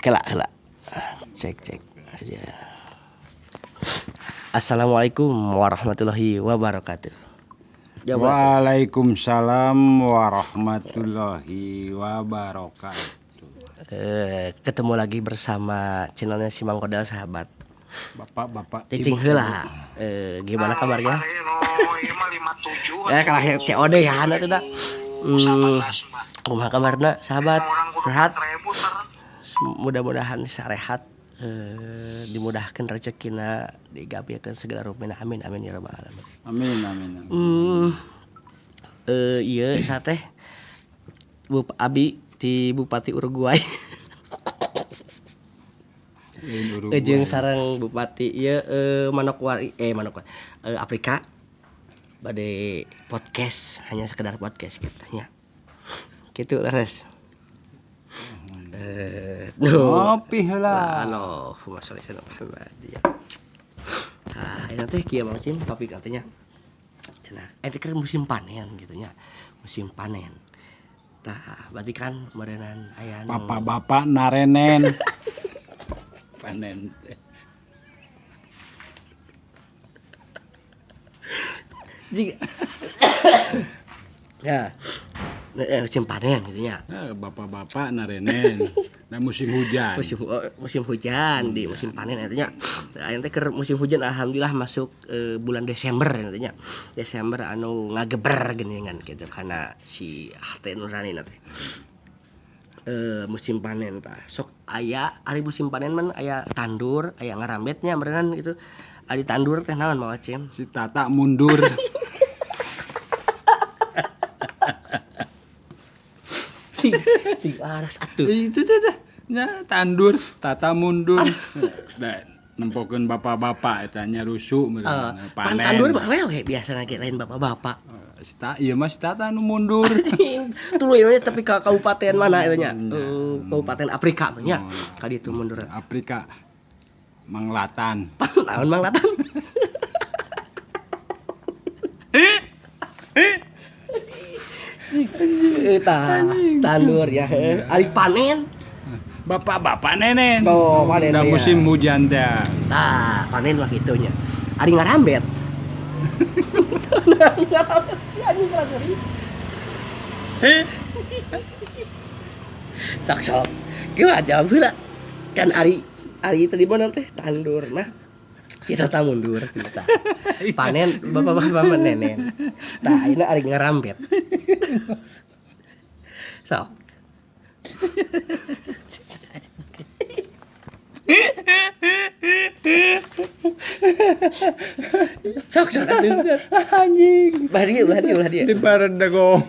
Kela heula. Cek cek aja. Assalamualaikum warahmatullahi wabarakatuh. Jawab. Waalaikumsalam warahmatullahi wabarakatuh. Ketemu lagi bersama channelnya si Mang Kodal, sahabat. Bapak-bapak, Cicing ibu-ibu. Heula. Gimana kabarnya? Ya kalah COD ya atuh da. Kumaha kabarna, sahabat? Sehat? Mudah-mudahan sarehat, dimudahkan rezekina, digapiakeun segala rupina. Amin amin ya rabbal alamin. Amin amin amin. Ieu sateh Bup Abi ti Bupati Uruguay. Lain Uruguay. Jeung sareng Bupati ieu Manokwari, Manokwari, Afrika, bade podcast, hanya sekedar podcast gitu nya. Gitu leres. Nu Ngopi heula. Allahumma sholli ala Muhammad ya. Tah, ini teh kieu Mang Cim topik artinya. Cenah, keur musim panen gitu nya. Musim panen. Tah, berarti kan meureunan aya nu Bapak-bapak narenen. Panen teh. Jika ya, musim panen gitu nya. Bapak-bapak narenen. Nah, musim hujan. Musim, oh, musim hujan di musim panen artinya. Aya teh keur musim hujan, alhamdulillah masuk bulan Desember artinya. Desember anu ngageber geuningan gitu karena si hate nurani teh. Musim panen tah. Sok aya ari musim panen mah aya tandur, aya ngarambetnya meureunan gitu. Ari tandur teh naon, Mang Acem? Si Tata mundur. Si si waras atuh. Itu teh teh. Nya tandur, Tata mundur. Da nempokeun bapak-bapak eta nya rusuh meureun Pan panen. tandur mah we biasana ge lain bapak-bapak. Si ta ieu mah si Tata nu mundur. Tuluy we tapi ka kabupaten mana eta nya? Kabupaten Afrika mah nya. Ka ditu mundur. Afrika Manglatan. Naon Mang Latan? Tah, tandur ya. Ari panen. Bapak-bapak nenen. Oh, panen Da ya. musim hujan teh. Tah, panen mah kitu nya. Ari ngarambet. Ngarambet si anjing kelas. Sok sok. Gimana jawab heula? Kan ari ari tadi mana teh tandur nah. Si Tata mundur cerita. Panen bapak-bapak nenen. Tah, ayeuna ari ngarambet. Sok. Sok sok atuh. Anjing. Belah dieu, belah dieu, belah dieu. Di baredegong.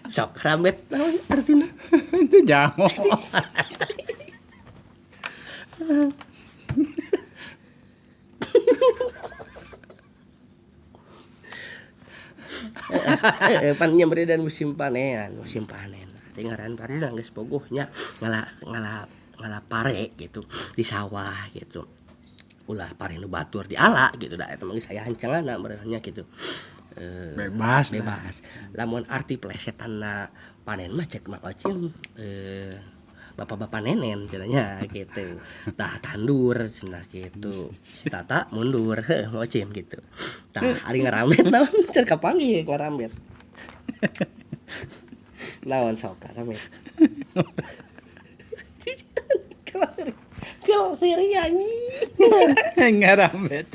Sok rambet naon artina? Itu jago. Pan nyamper dan musim panen, musim panen. Teh ngaran panen geus bogoh nya, ngala ngala ngala pare gitu di sawah gitu. Ulah pare nu batur diala gitu da eta mah geus aya hancanganna meureun nya gitu. Bebas dah. Bebas. Lamun arti plesetanna panen mah cek Mang Ocim, bapak-bapak nenen cenah gitu. Tah tandur cenah gitu. Si Tata mundur heuh Mang Ocim gitu. Tah ari ngarambet naon cenah kapanggih ngarambet. Naon sok ngarambet. Kalau seri anjing. Ngarambet.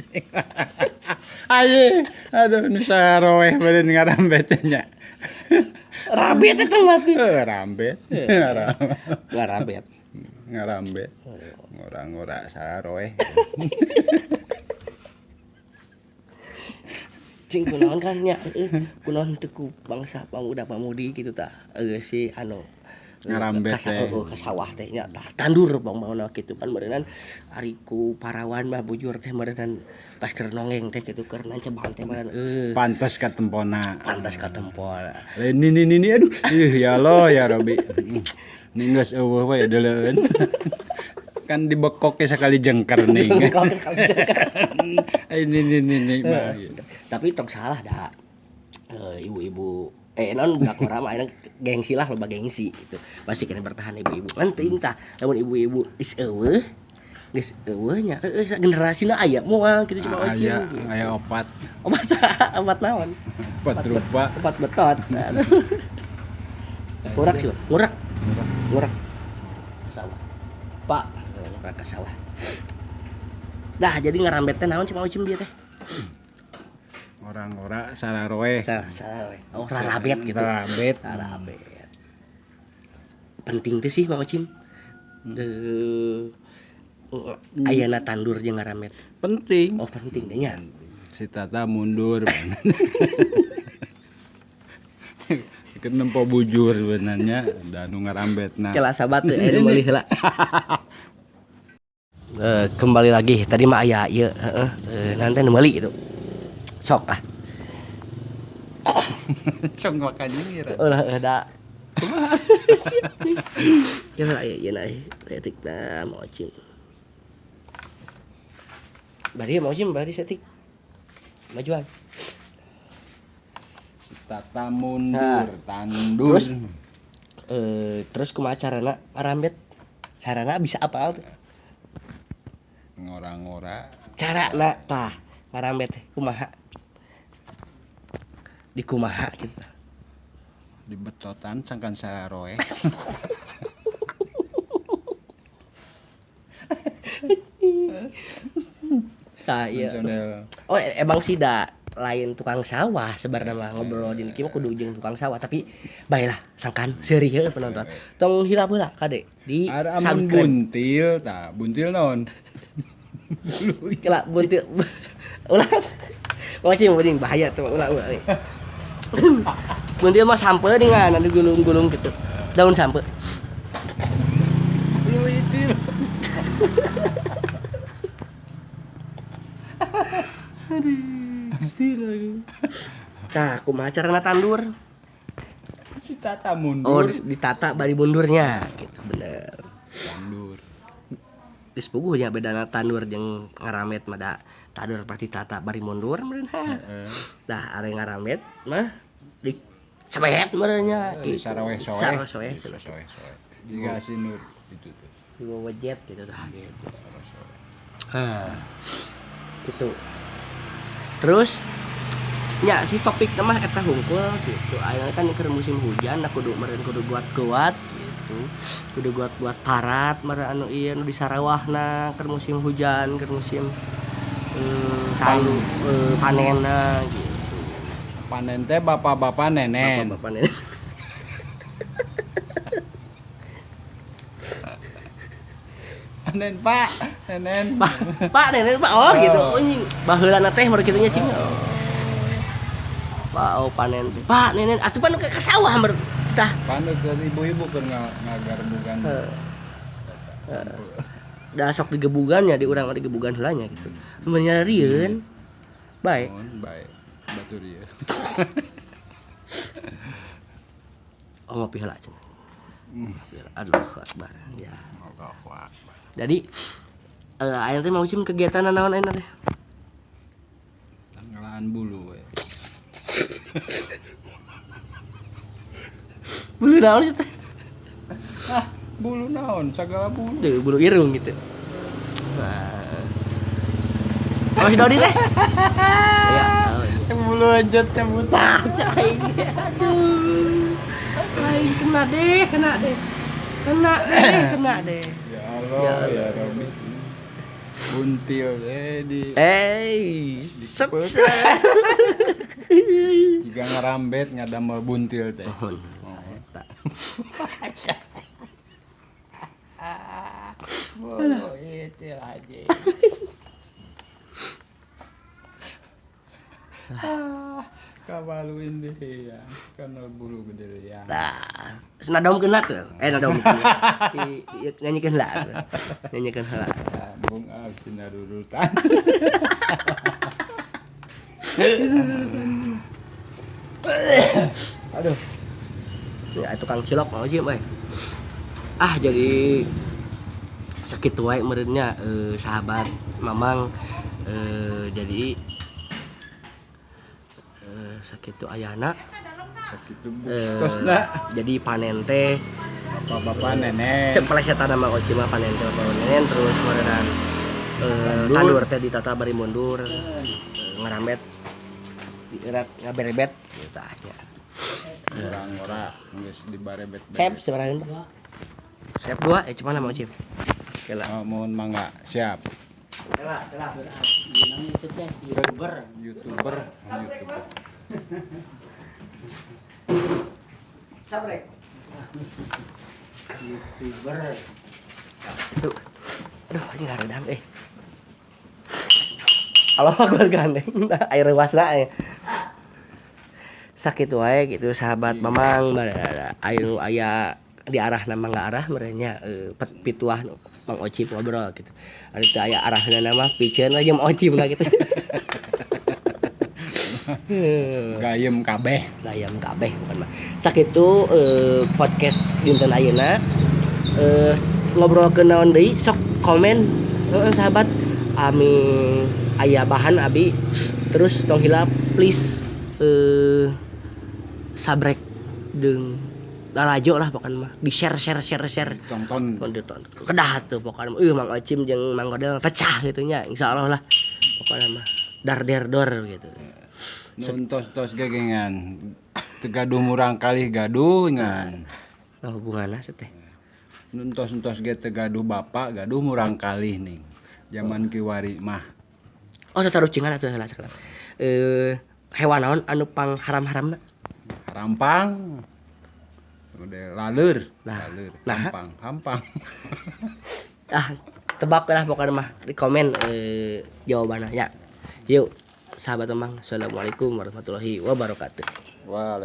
Aye, aduh nu saroeh beureun ngarambet nya. Rambet eta mah tuh. Rambet. Ngarambet. Ngarambet. Ngora-ngora saroeh. Cing kunaon kan nya, kunaon teu ku bangsa pemuda-pemudi gitu tah. Si anu Ngarambet teh. Ka sawah teh nya tah tandur bang-bangna kitu kan meureunnan ari ku parawan mah bujur teh meureunnan pas keur nongeng teh kitu keur nancebang teh meureun Pantes katempona. Pantes katempona. Lain nini nini aduh. Ih ya Allah ya Robi. Ning geus eueuh we deuleueun. Kan dibekok ge sakali jengker ning. Dibekok sekali jengker. Ini nini nini mah. Tapi tong salah dah. Ibu-ibu Non budak ngora mah ayeuna gengsi lah, loba gengsi gitu. Masih kena bertahan ibu-ibu. Kan teuing tah, lamun ibu-ibu geus eueuh, geus eueuh nya heueuh generasina aya moal kitu cuma Aya aya opat. Opat opat naon? Opat rupa. Opat betot. Ngurak sih, ngurak. Ngurak. Sawah. Pak, ngurak ka sawah. Dah jadi ngarambet teh naon cuma ucim dia teh? Orang-ora sararoe. Sararoe. Oh, rarabet gitu. Rarabet. Rarabet. Penting teh sih Mang Ocim. Ayana tandur jeung ngarambet. Penting. Oh, penting deh nya. Si Tata mundur. Ikut nempo bujur sebenarnya dan nu ngarambetna. Kela sahabat teh aya meuli heula. Kembali lagi tadi mah aya ieu heeh nanti nu meuli gitu. Sok ah. Sok makan nyingiran. Ulah da. Kumaha? Ya aya ieu na saeutik na Mang Ocim. Bari Mang Ocim bari saeutik. Majuan. Si Tata mundur, tandur. Terus terus kumaha carana ngarambet? Carana bisa apal tuh? Ngora-ngora. Carana tah ngarambet teh kumaha? Di kumaha gitu. Di betotan sangkan sararoe. Tah iya. Oh emang sih da lain tukang sawah sebenarnya mah ngobrol di kieu mah kudu jeung tukang sawah tapi baelah sangkan seuri heueuh penonton. Tong hilap heula kade di amun buntil tah buntil naon? Kela buntil. Ulah. Wajib mending bahaya tuh ulah ulah. Buntil mah sampe dengan nanti gulung-gulung gitu. Daun sampe. Lu itil. Aduh, stil lagi. Tah, kumaha carana tandur? Si Tata mundur. Oh, ditata bari mundurnya gitu, bener. Tandur. Geus puguh nya bedana tandur jeung ngarambet mah da tandur pasti tata bari mundur meureun ha. Dah are ngarambet mah di sebet meureun nya gitu. Saraweh-soeh. Saraweh-soeh. Jiga sinur itu tuh. Diwejet gitu tah gitu. Hah. Gitu. Terus nya si topik mah eta hungkul gitu. Ayeuna kan keur musim hujan da kudu meureun kudu kuat-kuat gitu. Kudu kuat-kuat parat meureun anu ieu nu di sarawahna keur musim hujan, keur musim panenna gitu. Panen teh bapak-bapak nenen. Bapak-bapak nenen. Nenen Pak, nenen. Pak nenen Pak. Oh gitu. Oh baheulana teh meureun kitu nya cing. Pak oh panen. Pak nenen atuh pan ka sawah meureun tah. Pan keur ibu-ibu keur ngagarbugan. Da sok digebugan nya di urang mah digebugan heula nya gitu. Mun nyarieun. Bae. Bae. Batur ieu. Oh ngopi heula cenah. Aduh akbar ya. Allahu akbar. Jadi ayeuna teh mau cim kegiatan naon ayeuna teh? Tanggalan bulu we. Bulu naon sih teh? Ah, bulu naon? Sagala bulu. Tuh, bulu irung gitu. Wah. Oh, si Dodi teh. Ya, bulu aja cabutan. Aing. Aduh. Aing kena deh, kena deh. Kena deh, kena deh. Ya Allah, ya Rabbi. Buntil di set. Jika ngarambet ngadamel buntil teh. Oh, eta. Bulu itil aja. Kabaluin deh ya, karena bulu gede ya. Tah, nadom kena tuh, nadom kena. Nyanyikan lah, nyanyikan lah. Bung sinarurutan. Aduh, ya tukang cilok mau sih, boy. Ah jadi sakit wae meureunnya sahabat Mamang jadi sakitu ayana. Sakitu bukstosna. Jadi panen teh bapak-bapak nenek. Cek plesetan sama Oci mah panen teh bapak nenen terus meureunan Tandur. Tandur teh ditata bari mundur, ngarambet dierat ngaberebet gitu tah nya. Urang ora geus dibarebet. Sep sabaraha Pak? Sep dua cuman sama Oci. Oke lah. Oh, mohon mangga, siap. Salah, salah. Itu teh YouTuber. YouTuber, YouTuber. Sabrek. YouTuber. Tuh. Aduh, ini ngaredang eh. Halo, keluarga gandeng, air wasna eh. Sakit wae gitu sahabat Mamang, ayo aya di arah nama nggak arah merenya pituah Mang Ocip ngobrol gitu. Ari teu aya arahna nama piceun aja Mang Ocip lah gitu. Gayem kabeh. Gayem kabeh bukan mah. Sakitu podcast dinten ayeuna ngobrol ke naon deui sok komen sahabat ami aya bahan abi terus tong hilap please sabrek jeung lalajo lah pokokna mah di share share share share tonton tonton kedah tuh pokokna mah Mang Ocim jeung Mang Godel pecah gitu nya insyaallah lah pokokna mah dar der dor gitu. Nun tos-tos gegengan teu gaduh murang kalih gaduh ngan. Nah, hubunganna teh. Nun tos-tos ge teu gaduh bapak gaduh murang kalih ning. Zaman kiwari mah. Oh tatarucingan atuh heula sakelar. Hewan naon anu pang haram-haramna? Harampang. Udah laleur, laleur, nah. Hampang, hampang. Ah, tebak lah pokoknya mah di komen jawabannya ya. Yuk, sahabat Mamang, assalamualaikum warahmatullahi wabarakatuh. Waalaikumsalam.